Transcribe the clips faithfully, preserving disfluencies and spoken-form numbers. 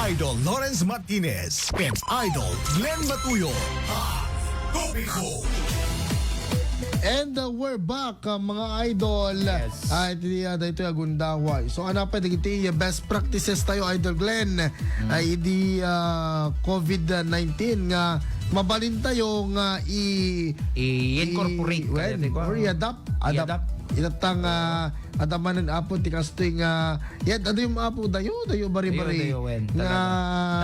Idol Lawrence Martinez and Idol Glenn Matuyo. Hot Topic. And, uh, we're back, uh, mga idol. Yes. Ah, iti, ah, daytoy a gundaway. So, ano pa dagiti, ah, best practices tayo, Idol Glenn? Mm. Ay, idi, ah, covid nineteen nga mabalin tayo nga i-, I-incorporate i-, ka, wen, di ba? Or i-adapt. Adapt. I-adapt. Itatang, ah, adda manen, Apo, ti kastoy nga, yat, adu yung, Apo, dayo, dayo, bari-bari. Dayo, dayo, wen. Nga talaga.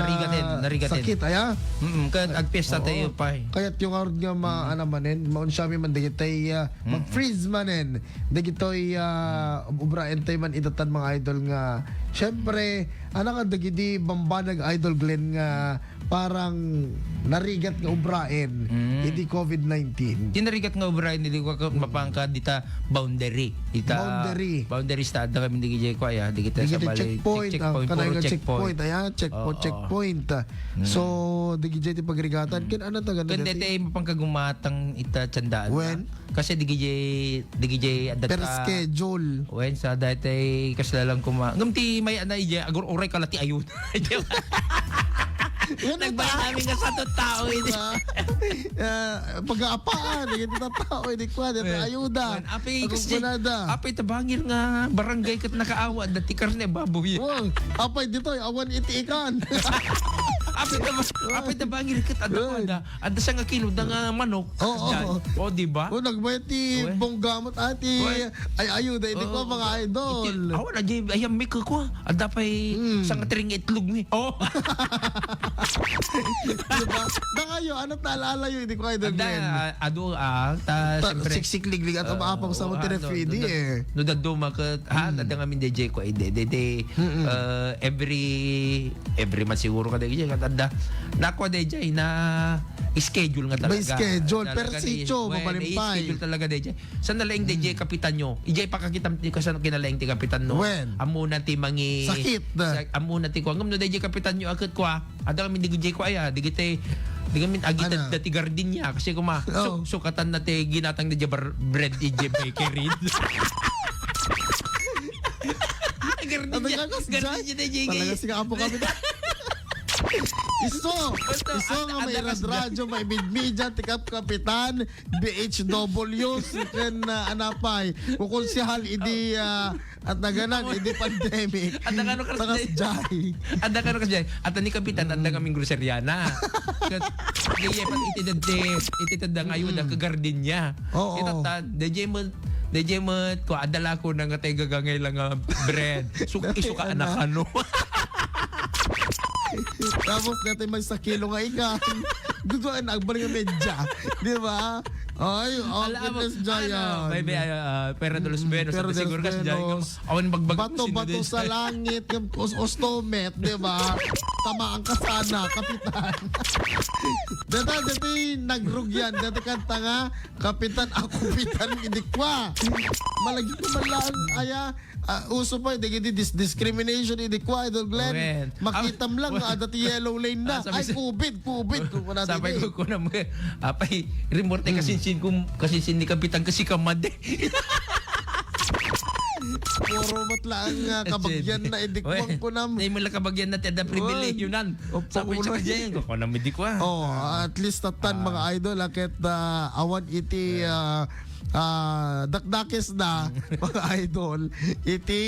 Narigaten, narigaten. Sakit, aya? Mm, kat agpesta tayo pa, eh. Kayat yung arod nga ma-, mm, ano manen, maunsiami man dagitay, ah, mm, mag-freeze manen. Dagitoy, ah, ubraen tayo man itatan, mga idol, nga, syempre, anak, dagidi bambanag, Idol Glenn, nga parang narigat nga ubraen, mm, iti covid nineteen. Di narigat nga ubraen, di ko ka-, mapangka dita boundary. Ita boundary. Boundary ta, adda kami di kaya, di kita sa bali, checkpoint, check-, checkpoint, ah, puro kanay nga checkpoint. Checkpoint, aya, checkpoint, oo, checkpoint. Mm. So, di kaya ti pagrigatan. Mm. Ken ano ta ganda. Ken dati? Dati mapangkagumatang ita tiandaan na. Wen? Kasi di kaya, di kaya adda ta. Per schedule. Wen, sa dati, kasla lang kuma-, ngem ti may ana, ija, agur-uray ka la ti ayuda. Nagbayad namin nga sa tao, ini. Diba? Ah, pag-aapaan, iti tao, ini kwa, dati ayuda. Wen, apay, kasi, apay tabangir nga barangay ket nakaawa, dati karne baboy. Wow, apay ditoy, awan iti ikan. Apay tabang-, apay tabangir ket adda, wen, adda. Adda siya nga kilo da nga manok. Oo, oo. O, di ba? O, nagbayad ti bonggamot, ah, ti ay, ayo, da, idi ko, mga idol. Awan, ajay, ayam mi ko, ah. Adda pay, hmm, sangatiring itlog mi. Oh. Di ba? Dangayo, ano ta, alalayo, idi ko, Idol Glenn. Adda, ah, adu, ah, ta, siyempre, siksikliglig at, ah, umaapang sa, oh, mo, ah, no, tinafe, no, di, no, eh. No, daduma ka, ha, hmm, adda nga min D J ko, eh, di, di, di, mm-mm, uh, every, every month siguro ka, D J, kat adda. Nako, D J, na schedule nga talaga. May schedule, talaga, per sitio, wen, mabalimpay. Schedule talaga, D J. Sa nalaing, hmm, D J, kapitan nyo. Ijay pakakitam ti kasano kinalaing ti kapitan, no? Wen. Amuna ti mangi-, sakit na. Sa, amuna ti kwa. Ngam no, D J, kapitan nyo, akit kwa. Ada kami di J K ay, ah, di kita, di kami agitad, ano? Dati gardenia, kasi kuma, oh, su-, sukatan na ti ginatang na jabar bread ije bakery. Ano gardenia, nga, kas-, gardenia na J K. Talaga, sige, apo kami na. Iso, basta, iso at-, nga at-, may atas radyo, may midmedia, tikap kapitan, B H W, ken, ah, anapay, kukonsehal idi, ah, at naganan, idi pandemic. At nagano ka, takas jay. At nagano ka, jay. At ni Kapitan, at nagaming groceryana. Ket, di, iti dadde, iti tadda ngayon, hmm, na kagardenia. Oo. Ita ta, D J mo, D J mo, ko, adala ko na nga tayo gagangay lang nga bread. So, iso ka anak, ano? Tapos, dati may sa kilo nga ikan. Duduan, agbal nga medya. Di ba? Ay, oh, ala, goodness, ano, Giant. May, may, ah, ah, Pera de los, mm, Buenos, Pera de los, siguro kasi, Buenos. Awan bagbag. Bato, bato sa langit, yung us-, ustomet, di ba? Tamaan ka sana, kapitan. Data, dati nagrugyan, dati kanta nga, kapitan, ako, kapitan, hindi kwa. Malagi ko man lang, aya, ah, uso pa, dagiti dis-, discrimination, idi kwa, Idol Glenn. Wen. Makitam lang nga, adda ti yellow lane na. Ah, sabi, ay, sa-, covid, covid, kung wala, sabay din, eh. Ko, kunam, apay, remorte, hmm, kasinsin ko, kasinsin ni Kapitan, kasi kamade. Puro mat lang nga, ah, kabagyan na, idi, wen, kwang kunam. Dahil mo lang kabagyan na, ti adda pribilehiyo nan. Opo, sabi siya, unay. Kaya, kung kunam, idi kwa. Oh, at least, tatan, ah, mga idol, akit, ah, awan iti, ah, ah, dakdakes na, mga idol, iti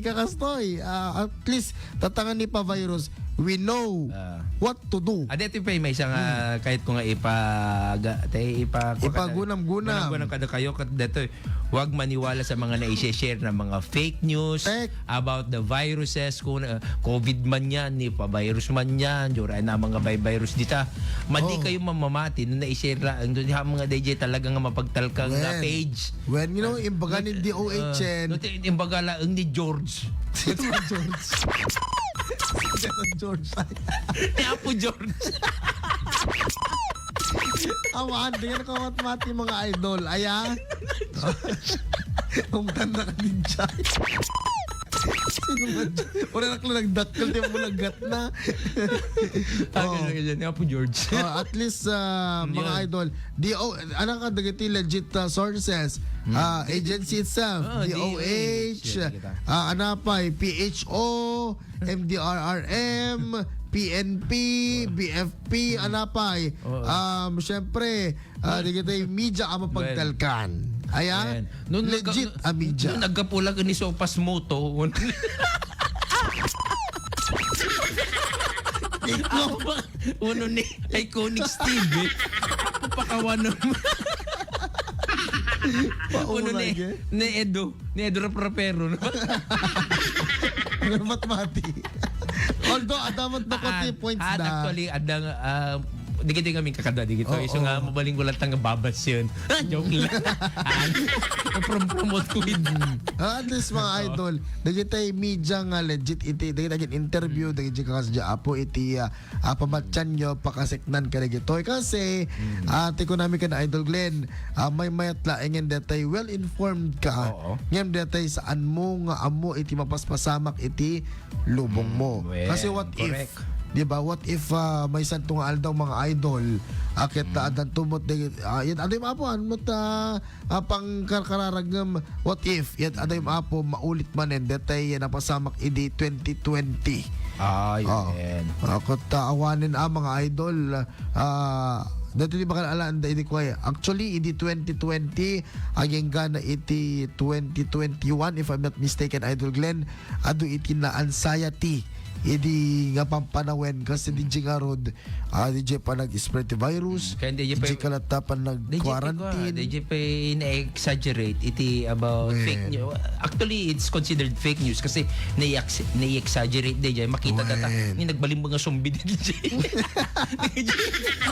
kakastoy, ah, at least, tatangan ni pa virus, we know, ah, what to do. Adi, ito pa yung may isang, ah, hmm, kahit ko nga ipa-, ga-, te, ipa-, ipagunam-gunam. Gunam-gunam kada kayo, kat-, dito, huwag maniwala sa mga naisishare na mga fake news, fake, about the viruses, kung, ah, covid man yan, ni pa virus man yan, jura na mga bay virus dita. Madi, oh, kayo mamamati, no, naisira, ang doon, ha, mga D J talaga nga mapagtalkang, ah, page. Well, you know, ah, imbaga ni D O H, ah, yan. No, ti-, imbaga la, ang ni George. Sino George? Sino George? Ni Apo George. Awan, di ka nakamatmati, mga idol. Aya? Umtan na ka din, Jai. Sino ba dyan? Wala na ka nagdakkel, di mo nagat na. Ah, oh, ganun, ganun. Yung Apo George. Oh, at least, ah, mm, mga, yun, idol, D O, ano ka, dagiti legit, ah, sources, mm, ah, agency itself, oh, D O H, D O H, yan kita, ah, anapay, P H O, M D R R M, P N P, B F P, anapay. Oo. Um, syempre, ah, di kita yung media ang mapagtalkan. Aya? Ayan. Nung nagka-, legit a media. Nung nagkapula ka ni Sopas Moto, un-, Ikaw. Ako ba? Uno ni Iconic Steve, eh. Ako pa kawan naman. Pauna Uno ni, eh. Ni Edo. Ni Edo Raprapero, no? Ano, matmati? Although, adamat na Ah, pati points ah, na. Actually, adang, ah, di kita kami kakada, di kita. Oo. Isu nga, mabaling ko lang tanga babas yun. Ah, joke lang. Ah, prom-promote ko yun. Ah, at least, mga Oo. idol, dagiti media nga legit iti, dagiti interview, Mm. dagiti kakas dia apo iti, ah, ah, pamatyan nyo, pakaseknan ka dagitoy. Kasi, Mm. ah, ti kunami kan Idol Glenn, ah, may mayat laengen detay well-informed ka. Oo. Ngem detay saan mo nga ammo iti mapaspasamak iti lubong Mm, mo. Well, Kasi what if, correct. di ba? What if, ah, maysa to nga aldaw, mga idol, ah, ket, ah, Mm. adanto met, ah, yan, adim apo, an met, ah, ah, pangkarkararag ngem, what if, yan, adim apo, maulit manen, detay, yan, napasamak idi twenty twenty. Ay, Oh. amen. Ah, ket, ah, awanen, ah, mga idol, ah, dati di bakal alaan da idi kuay. Actually, idi twenty twenty, agingga na iti twenty twenty-one, if I'm not mistaken, Idol Glenn, adu iti na anxiety idi nga pampanawen kasi di ngarud, ah, di pa nag-spread ti virus, Mm, kaya di di pa, kalatta pa di pa, nag-quarantine. Di pa na-exaggerate iti about Well. fake news. Actually, it's considered fake news kasi nai-ex-, nai-exaggerate di makita data Well. ni nagbaling mga zombie di.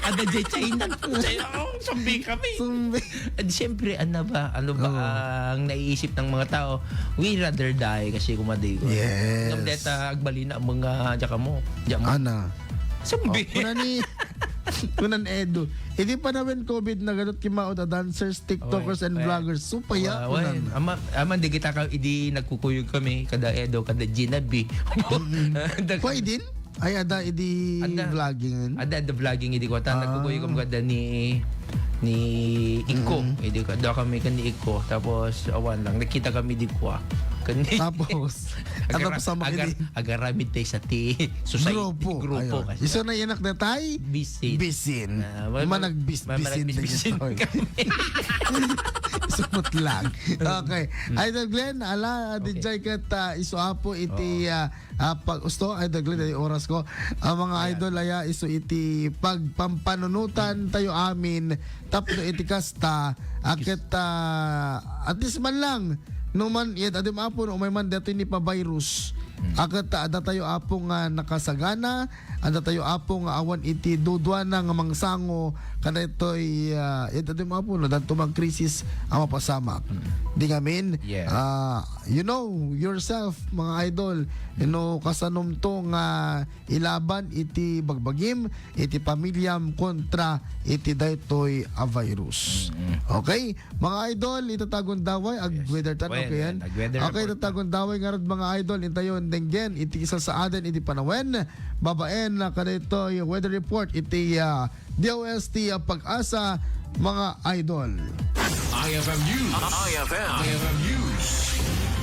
Ada di China. China, oh, zombie kami. Zombie. At siyempre, ano ba? Ano ba Oo. ang naiisip ng mga tao? We rather die kasi kumadi ko. Yes. Ngam deta agbalina mga diya kamo. Diya mo. Ana. Zombie. Oh, kuna ni, kunan Edo. Hindi pa namin covid nagadot kimaot a dancers, TikTokers, Oy, and oy. vloggers. Supaya Wa-, kunan. wa-, ama, ama, di kita ka, idi nagkukuyog kami, kada Edo, kada Gina B. Mm-mm. Dag- Pwede? Ay, ada idi Ada. vlogging. Ada, ada vlogging idi ko. Ta, Ah. nagkukuy ko kada ni, ni Iko. Mm. Idi ko, da kami kan ni Iko. Tapos, awan lang, nakita kami di ko, ah. Kan ni Tapos, Agara-, ano pa sa mga agar-, idi? agaramid tayo sa ti society, Grupo. grupo Ayun. kasi. Isu na yan, anak na tay? Bisin. Bisin. Ah, ma-, Managbis-, ma-, bisin na managbis-bisin yun. kami. Sumot lang. Okay. Mm. Idol Glenn, ala, di Okay. jay ket, ah, isu apo iti, Oo. ah, Ah, pag-usto, Idol Glenn, ay oras ko. Ang mga Ayan. idol, aya, isu iti pagpampanunutan tayo amin, tapno iti kasta, aket, ah, at least man lang, no man, yet, adim apo, no, umay man, datoy ni pa-virus. Hmm. Aket, ah, adda tayo apo nga nakasagana, adda tayo apo nga awan iti duduana nga mangsango, kadaytoy, ah, yet, adim apo, no, danto mang krisis, ang mapasamak. Hmm. Di ngamin, Yes. ah, you know yourself, mga idol, you know, kasanumto nga ilaban iti bagbagim, iti pamilyam kontra iti daytoy a virus. Mm-mm. Okay? Mga idol, itatagon daway, ag-weather tan, Well, okay yan? yan, ag-weather Okay, report. itatagon daway ngarud, mga idol, intayon denggen iti isasaaden iti panawen, babaen na kadaytoy weather report iti, ah, D O S T, ah, Pag-asa, mga idol. I F M News. I F M. I F M News.